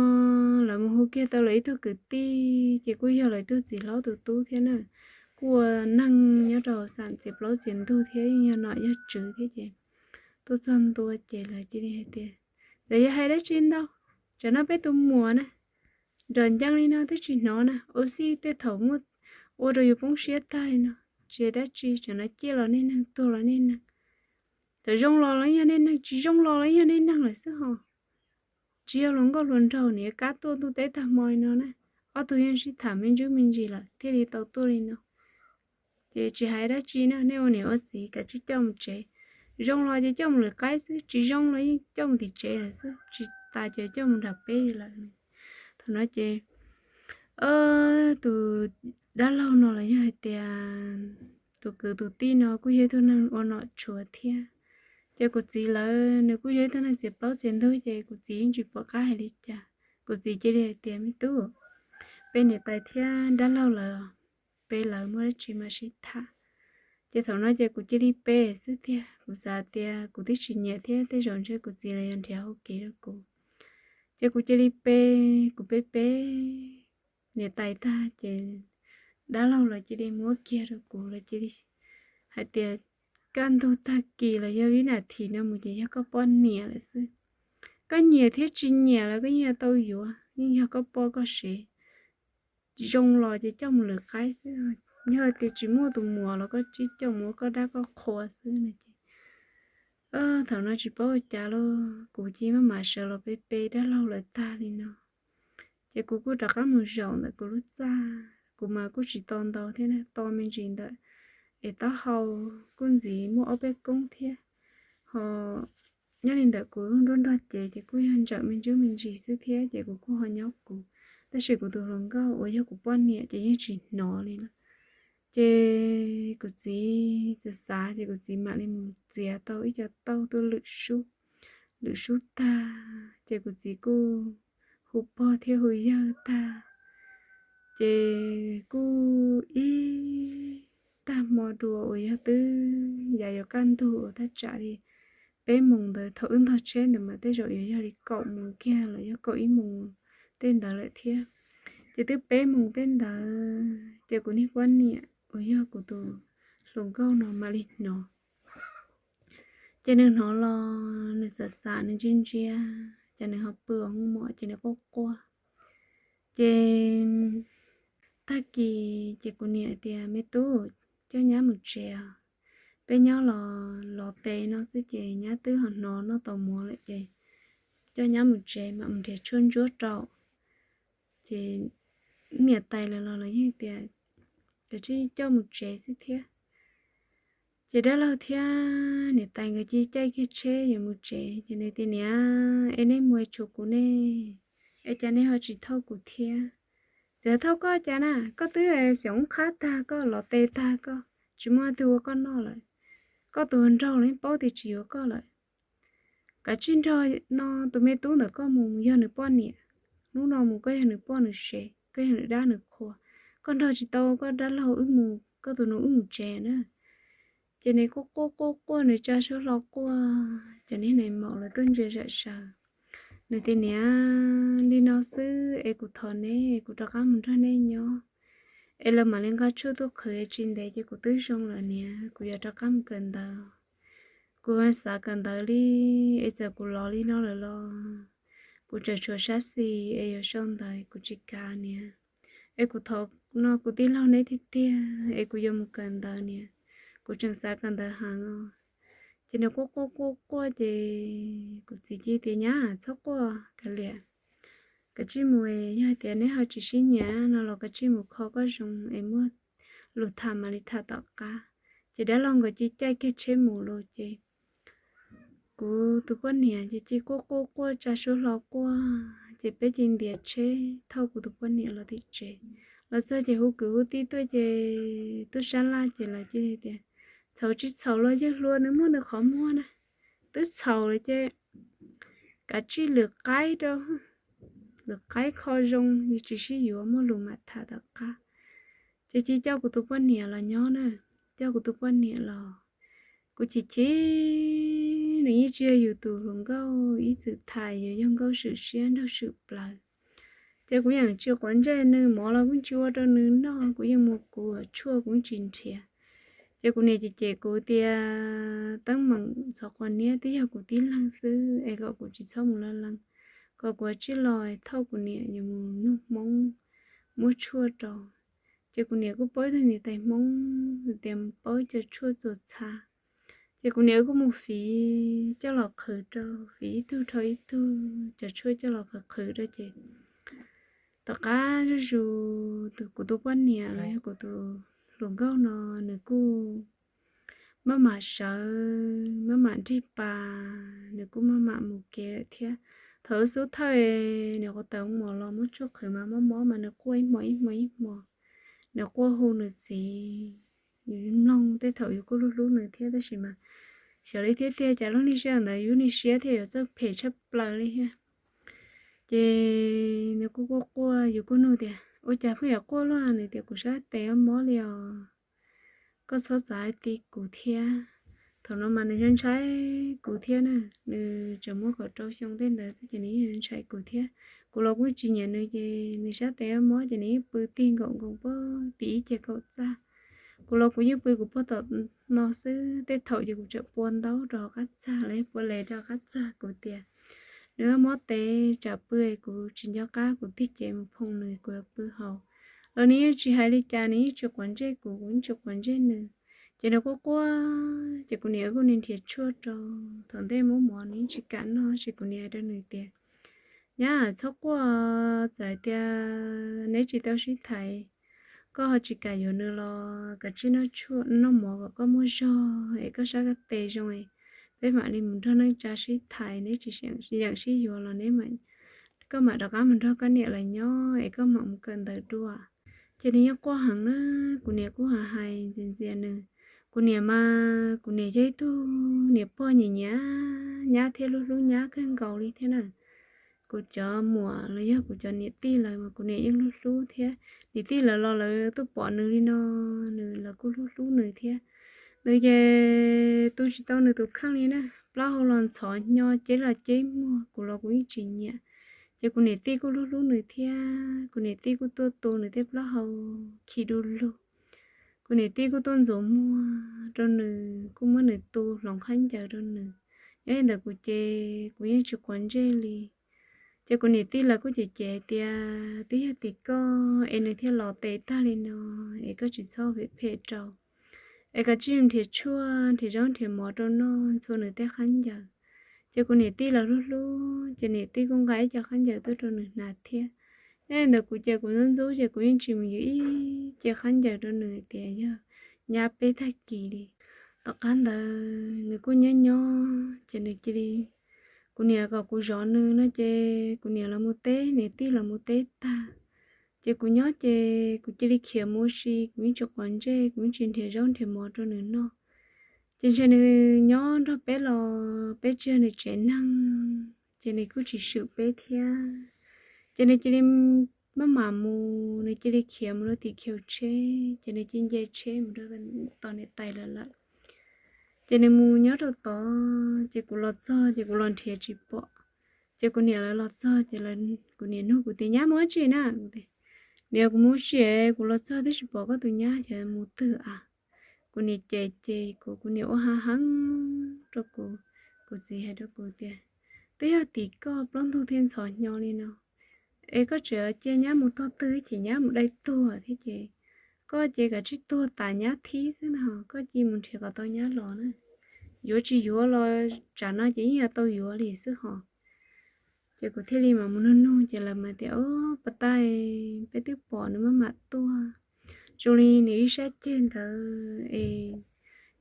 lawv mus hu kiag tau lawv ib tug kwv tij ces kuj yog lawv ib tug txiv hlob tus tub thiab na, kuj ua neeg nyob rau xam txiav plaub txiav ntug thiab yeej yog nom yog tswv thiab ces tuaj txog ntua ces lawv cia li hais tias, Txawm yog hais dab tsi ntau, tsam no peb tus muam na, nrov ncees li no twb tsis hnov na, ua xij tej thaum muaj ua rau yus poob siab tag li no. Tsis hais dab tsi, tsam no ciaj los niaj neeg, tuag los niaj neeg. Txawm zoo los los yog niaj neeg, tsis zoo los los yog niaj neeg lawm xwb hos. Tsis yog hluas nkauj hluas nraug niam kab tuaj ntuj teb tag hmo li no na, ob tug yeej sib tham me ntsuj me ntsis lawm thiaj li tau tuaj li no. Ces tsis hais dab tsi na, nej ua niam ua txiv kav tsij coj mus tsev. Zoo los ces coj mus lwm qaib xwb, tsis zoo los yeej coj mus tim tsev lawm xwb, tsis tas ces coj mus nram peb li lawm. Thaum no ces tus dab laug no los yog hais tias tus kwv tus tij no kuj yog ib tug neeg ua nom tshuav thiab. Ces kuv txiv lawv nws kuj yog ib tug neeg txiav plaub txiav ntug, ces kuv txiv yeej tsis pom qab hais li cas. Kuv txiv cia li hais tias, me tub, peb niam tais thiab dab laug lawv, peb lawv muaj dab tsi mas sib tham. Ces thaum no ces kuv cia li pe xwb tiag, kuv xav tias kuv twb tsis nyiam thiab, tej zaum ntshe kuv txiv los yog nrhiav hauv kev rau kuv. Ces kuv cia li pe, kuv pe pe niam tais tag ces dab laug los cia li muab kiag rau kuv, los cia li hais tias, kaj ntug tag kis los yog vib nas this no mus ces yog koj poj niam lawm xwb. Koj nyiam thiab tsis nyiam los koj yeej yuav tau yuav, yeej yog koj poj koj sev. Zoo los ces coj mus lwm qaib xwb, yog tias tsis muaj tus muam los koj cia li coj mus ua koj dab koj qhua xwb no ces thaum no tsis paub ua cas los kuv cia li maj mam sawv los pe pe dab laug lawv tag li no. Ces kuv kuj rov qab mus zaum ntawm kuv lub txaj, kuv mas kuj tsis to ntau thiab, to me ntsis ntawm es taub hau, kuj ntxiv muaj ob peb koob thiab. Ho nyob li ntawm kuv lub nruab nrog cev ces kuj yog ntsawm me ntsuj me ntsis xwb thiab, ces kuv kuj ho nyob kuv, tab sis kuv tus hluas nkauj uas yog kuv poj niam ces yeej tsis hnov li lawm. Ces kuv txiv xav xav ces kuv txiv mam li mus txiav tau ib co tauj tuaj lwm sub, lwm sub tag ces kuv txiv kuj hu pog thiab hu yawg tag. Ces kuj ib tag hmo dua uas yog twb yav yuav kaj ntug uas thaj tsam li peb moos ntawd, thaum wb ntog tsheb ntawd mas tej zaum yuav yog li kaum moos kiag los yog kaum ib moos tej ntawd lawm thiab. Ces twb peb moos tej ntawd ces kuv niag poj niam uas yog kuv tus hluas nkauj no mam li hnov. Ces nws hnov los nws xav xav, nws ntsia ntsia, ces nws ho pw ua hoob mom ces nws quaj quaj. Ces tag kis ces kuv niam tias, me tub, coj nyab mus tsev os, peb nyob los los tes no xwb ces nyab twb ho hnov noj tau mov lawm ces coj nyab mus tsev mam mus nrhiav tshuaj ntsuab rau. Ces niam tais lawv los los yeej tias, kav tsij coj mus tsev xwb thiab. Ces dab laug thiab niam tais nkawd cia li caij kiag tsheb yuav mus tsev ces nws tias, niam, es nej mus es tshuav kuv ne, es cas nej ho tsis thauj kuv thiab? Txawm thauj koj cas na, koj twb xyaum qhab tag, koj los tes tag, koj tsis muaj twg ua koj noj lawm. Koj tus nraug los yeej paub tias tsis yuav koj lawm. Kav tsij nrog no tus me tub ntawm koj mus yog nws poj niam. Hnub no mus koj yog nws poj nws sev, koj yog nws dab nws qhua. Koj nrog tsis tau koj dab laug wb mus, koj tus nus wb mus tsev na. Ces nws quaj quaj quaj quaj, nws tsa suab hlo quaj, ces niag nais maum lawv tuaj ntsia zam zaws. Nws tias, niam, li no xwb es kuv thov neb, kuv rov qab mus nrog neb nyob, es lawv mam li nqa tshuaj tuaj qhwv, tsis ntev ces kuv twb zoo lawm niam, kuv yuav rov qab mus kawm ntawv. Kuv xav kawm ntawv li, es txawm kuv los li no lawm los kuv tseem tshuav sab xis es yuav sau ntawv, kuv tsis kam niam. Es kuv thov no kuv tij laug neb tiag tiag es kuv yuav mus kawm ntawv niam, kuv tseem xav kawm ntawv heev os. Ces nws quaj quaj quaj quaj ces kuv txiv cia li tias, nyab, txhob quaj, kav liam, kav tsij mus, yog hais tias neb ho tsis sib nyiam no los kav tsij mus kho koj zoo es muaj lus tham mam li tham tom qab. Ces dab laug nkawd cia li caij kiag tsheb mus lawm ces kuv tus poj niam ces cia li quaj quaj quaj tsa suab hlo quaj, ces peb cia li ntiav tsheb thauj kuv tus poj niam los tim tsev. Los txog ces hu kwv hu tij tuaj ces tuaj sab laj ces lawv cia li tias, txhaum tsis txhaum los yawg hluas nws muaj nws qhov muag na, twb txhaum lawm ces kav tsij lwm qaib rau, lwm qaib kho zoo, yus tsis sib yuav, muaj lus mam tham tom qab. Ces cia li coj kuv tus poj niam los nyob na, coj kuv tus poj niam los, kuv chim chim, nws yeej tsis yog yus tus hluas nkauj ib txwm tham, yuav yog nkauj swm siab nraug swm plawv. Ces kuv yeej tsis quav ntsej nws, mov los kuv tsis ua rau nws noj, kuv yeej mus kuv tshuaj kuv tsis nrhiav. Ces kuv niam cem cem kuv tias teeb meem ntxhov quas niab twb yog kuv tib leeg xwb es kom kuv tsis txhob mus lees lees, kom kuv tsij los thauj kuv niam yuav mus nug Hmoob muab tshuaj rau. Ces kuv niam kuj paub ib tug niam tais Hmoob tias paub cov tshuaj txuas txha. Ces kuv niam kuj mus fiv coj los qhwv rau, fiv ib tug dhau ib tug cov tshuaj coj los qhwv qhwv rau ces tom qab zuj zus kuv tus poj niam los yog kuv tus hluas nkauj no nws kuj maj mam sawv, maj mam nrig pas, nws kuj maj mam mus kev lawm thiab. Thaum xub thawj nws quas taws mos los muab tshuaj qhwv mas mob mob mas nws quaj ib hmo ib hmo ib hmo, nws quaj hu nws txiv. Yus mloog tej thaum yus kuj hlub hlub nws thiab tab sis mas xyov li thiab tiag cas lub neej sij hawm ntawd yus niaj siab thiab yuav txawj phem tshaj plaws li thiab. Ces nws kuj quaj quaj, yus kuj nug tias ua cas pheej yuav quaj luaj, nws tias kuv sab tes mob li os, koj txhob txav ti kuv thiab. Thaum no mas nws ntshai kuv thiab na, nws tseem muaj kaum rau xyoo tej ntawd xwb ces nws yeej ntshai kuv thiab. Kuv los kuj tsis nyiam nws ces nws sab tes mob ces nws yeej pw tig nkaum nkoos pog tim ib ce kaum txaj. Kuv los kuv yeej pw kuv pog tom no xwb, tej thaum ces kuv tseem pua ntaub rau hauv qab txag los yog pua les rau hauv qab txag, kuv tias nws mob tes tsam pw kuv tsis nco qab, kuv tig cev mus phoo nws kuv yuav pw hauv. Los nws yeej tsis hais li cas, nws yeej tsis quav ntsej kuv, kuv yeej tsis quav ntsej nws. Ces nws quaj quaj ces kuv niam kuj nrhiav tshuaj rau. Thaum ntej muab mov nws yeej tsis kam noj ces kuv niam hais rau nws tias nyab txhob quaj, txawm hais tias neb tsis tau sib thaiv, koj ho tsis kam yuav nws los kav tsij noj tshuaj noj mov kom koj muaj zog es koj sab koj tes zoo es peb mam li mus nrog neej tsa sib thaiv, neb tsis yeem sib yuav los neb, koj mam rov qab mus nrog koj niam lawv nyob es koj mam mus kawm ntawv dua. Ces nws yeej quaj heev na, kuv niam kuj hais hais ntxias ntxias nws. Kuv niam mas kuv niam yog ib tug niam pog nyiam nyiam nyab thiab hlub hlub nyab kawg nkaus li thiab na. Kuv cov muam los yog kuv cov niam tij lawv mas kuv niam yeej hlub hlub thiab. Niam tij lawv los lawv tuaj pom nws li no, nws lawv kuj hlub hlub nws thiab. Nws ces tu tsis tau nws tus kheej li na, plaub hau los ntxhov hnyo, ceb los ceb muag, kuv los kuv yeej tsis nyiam. Ces kuv niam tij kuj hlub hlub nws thiab, kuv niam tij kuj tuaj tu nws tej plaub hau khi du lug. Kuv niam tij kuj tuaj ntxuav muag rau nws, kuj muab nws tu hloov khaub ncaws rau nws. Nyob li ntawd kuv ces kuv yeej tsis quav ntsej li. Ces kuv niam tij lawv kuj cem cem tias twb yog tim koj es nws thiaj los tes tag li no, es koj tsis txhob phem phem rau, es koj tsij nrhiav tshuaj nrhiav zaub nrhiav mov rau noj ntxhua nws tej khaub ncaws. Ces kuv niam tij los hlub hlub ces niam tij kuj nqa ib co khaub ncaws tuaj rau nws hnav thiab. Nyob li ntawd kuv ces kuv ntxub ntxub ces kuv yeej tsis mus yuav ib ce khaub ncaws rau nws tias yog nyab peb tag kis li. Tom qab ntawd nws kuj nyob nyob ces nws cia li, kuv niam kom kuv zov nws no ces kuv niam los mus teb, niam tij los mus teb tag. Ces kuv nyob ces kuv cia li khiav mus ua si, kuv yeej tsis quav ntsej, kuv yeej tsis nrhiav zaub nrhiav mov rau nws noj. Ces ntshe nws nyob nrog peb los peb tsis yog nws tsev neeg, ces nws kuj tsis swm peb thiab. Ces nws cia li maj mam mus, nws cia li khiav mus rau tim khiv tsheb, ces nws cia li nce tsheb mus rau tom niam tais lawv lawm. Ces nws mus nyob rau tod, ces kuv los txog ces kuv los nrhiav tsis pom. Ces kuv niam lawv los txog ces kuv niam nug kuv tias nyab mus dab tsi na? Niam, kuv mus ua si, kuv los txog twb tsis pom koj tus nyab, ces mus twg a? Kuv niam cem cem kuv, kuv niam ua hav heev rau kuv. Kuv txiv hais rau kuv tias twb yog tim koj plaub ntug thiaj ntxhov hnyo li no, es koj tseem cia nyab mus tog twg ces nyab mus dai tuag thiab ces koj ces kav tsij tuag tas nyab thib xwb ntag, koj cia mus nrhiav kom tau nyab los na. Yuav tsis yuav los tsam no ces yeej yuav tau yuav li xwb hos. Ces kuv thiaj li mam mus nug nug ces lawv mas tias o, pas tais, peb twb pom nws maj mam tuaj, zoo li nws ib sab ceg ntawd es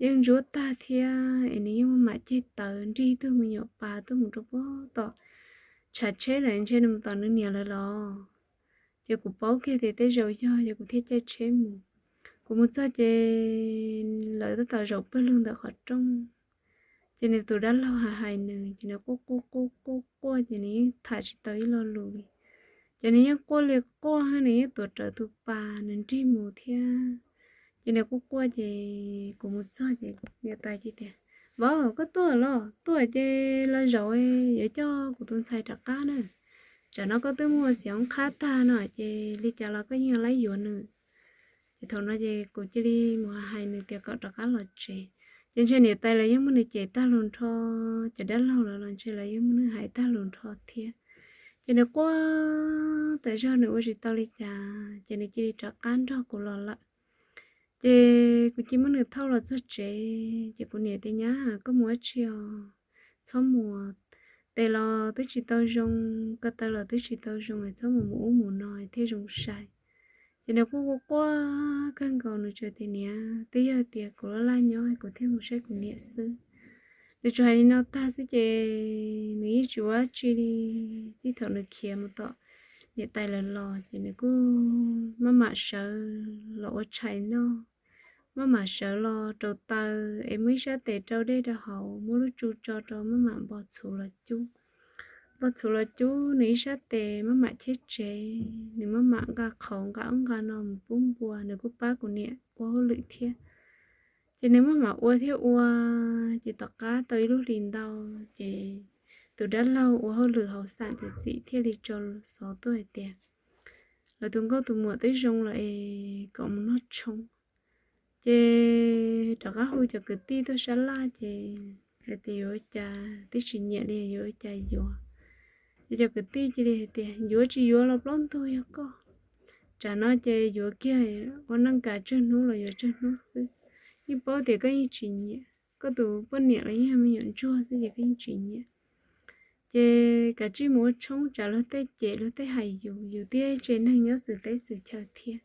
yeej ntsuab tag thiab es nws yeej maj mam ceg tawv nrig tug me nyuam pas tuaj mus rau puag tom tshav tsheb lawm, ntshe nws mus tom nws niam lawv los. Ces kuv paub kiag tias tej zaum yog, ces kuv thiaj caij tsheb mus. Kuv mus txog ces lawv tab tom zaum pawg lug ntawm qhov rooj. Ces nws tus dab laug hais hais nws ces nws quaj quaj quaj quaj quaj ces nws yeej tham tsis tau ib lo lus li. Ces nws yeej quaj li quaj, nws yeej tuav rawv tus pas nws nrig mus thiab. Ces nws quaj quaj ces kuv mus txog ces niam tais cia tias vauv, koj tuaj los? Tuaj ces los zaum, yuav coj kuv tus ntxhais rov qab na. Tsam no koj twb muaj xiam qhab tag no ces li cas los koj yeej yuav laib yuav nws. Ces thaum no ces kuv cia li mus hais nws tias kom rov qab los tsev. Ces ntshe niam tais los yeej muab nws cem tag lus nrho, cov dab laug los los ntshe los yeej muab nws hais tag lus nrho thiab. Ces nws quaj tas zog nws ua tsis tau li cas ces nws cia li rov qab nrog kuv los lawm. Ces kuv cia muab nws thauj los txog tsev ces kuv niam tias, Nyab, koj mus ua tsi os? Txhob mus, tes los twb tsis tau zoo, ko taw los twb tsis tau zoo, txhob mus mus ub mus no thiaj zoo sai. Ces nws kuj quaj quaj kawg nkaus, nws tsuas tias, Niam, twb yog tias kuv laj laj nyob kuv thiaj mus saib kuv niam xwb. Nws tsuas hais li no tag xwb ces nws yeej tsis ua dab tsi li. Txij thaum nws khiav mus tom niam tais lawv los ces nws kuj maj mam sawv los ua tshais noj, maj mam sawv los rau taws es muaj ib sab tes rau dej rau hauv, muab lub tsu tso rau maj mam npo txhuv los cub. Npo txhuv los cub, nws ib sab tes maj mam cheb tsev, nws maj mam nqa qhauv nqa ub nqa no mus pub npua, nws kuj pab kuv niam ua hauj lwm thiab. Ces nws maj mam ua thiab ua, ces tom qab tau ib lub hlis ntau, ces tus dab laug ua hauj lwm hauv xam txim txim thiaj li tso xov tuaj hais tias lawv tus nkauj tus muam twb zoo lawm es kom mus noj tshoob. Ces rov qab hu cov kwv tij tuaj sab laj ces hais tias yuav ua cas twb tsis nyiam li, yuav ua cas yuav. Ces cov kwv tij cia li hais tias yuav tsis yuav los plaub ntug yog koj. Tsam no ces yuav kiag ua neej kas tsawg hnub los yuav tsawg hnub xwb. Yeej paub tias koj yeej tsis nyiam, koj tus poj niam los yeej me nyuam ntsuag xwb ces koj yeej tsis nyiam. Ces kav tsij mus ua tshoob, tsam luag tej cem luag tej hais yus, yus twb tsev neeg nyob xwm teb xwm chaw thiab.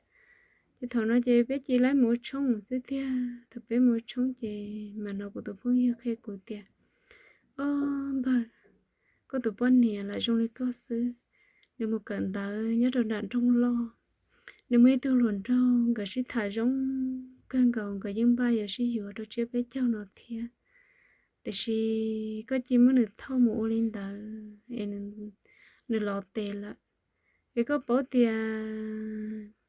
Ces thaum no ces peb cia li mus ua tshoob xwb tiag. Thaum peb mus ua tshoob ces mam no kuv tus phooj ywg qhia kuv tias, Ob npawg, koj tus poj niam lam zoo li koj xwb. Nws mus kawm ntawv nyob rau nram nroog loj. Nws muaj ib tug hluas nraug, nkawd sib tham zoo kawg nkaus, nkawd yeej npaj yuav sib yuav rau tsiab peb caug no thiab. Tiam sis koj cia muab nws thauj mus ua li ntawd es nws los tes lawm. Es koj paub tias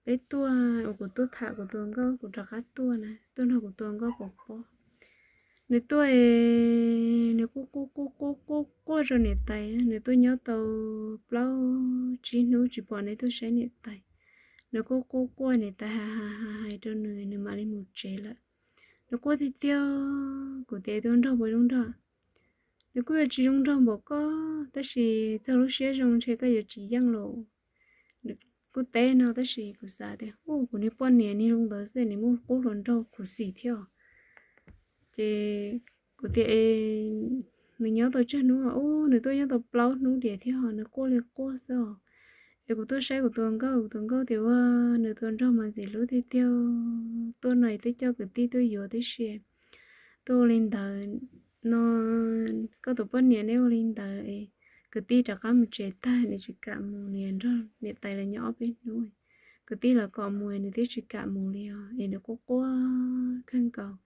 peb tuaj uas kuv tuaj tham kuv tus nkauj, kuv rov qab tuaj na, tuaj nrog kuv tus nkauj pov pob. Nws tuaj es nws quaj quaj quaj quaj quaj quaj rau niam tais, nws tuaj nyob tau plaub tsib hnub tsis pom nws tuaj saib niam tais. Nws quaj quaj quaj niam tais hais hais hais hais rau nws, nws mam li mus tsev lawm. Nws quaj tiag tiag, kuv tias tus nraug puas zoo nraug? Nws kuj yuav tsis zoo nraug npaum koj, tab sis txog lub siab zoo ntshe koj yuav tsis yeej los. Nws kuj teb no tab sis kuv xav tias, u, kuv niag poj niam niag zoo ntawd xwb nws muaj qub hluas nraug khuv xim thiab. Ces kuv tias, nws nyob tau tsawg hnub? Ub, nws tuaj nyob tau plaub hnub diam thiab, nws quaj li quaj xwb os. Es kuv tuaj saib kuv tus nkauj, kuv tus nkauj tias ua, nws tus nraug mas ntxim hlub tiag tiag, tuaj no twb coj kwv tij tuaj yuav tib si, tuaj ua li ntawd no, koj tus poj niam neb ua li ntawd, kwv tij rov qab mus tsev tag nws tsis kam mus, nws yuav nrog niam tais lawv nyob ob peb hnub. Kwv tij lawv kom mus nws twb tsis kam mus li os, es nws quaj quaj kawg nkaus.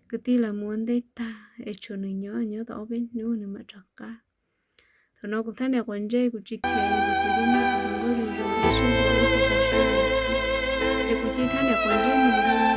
Kwv tij lawv mus ua ntej tag es tshuav nws nyob, nyob tau ob peb hnub nws mam rov qab. Thaum no kuv thab niam quav ntsej, kuv tsis khiav, kuv yeej muaj tus hluas nkauj zoo zoo, ib sij huam ib sij huam, ces kuv cia thab niam quav ntsej mus.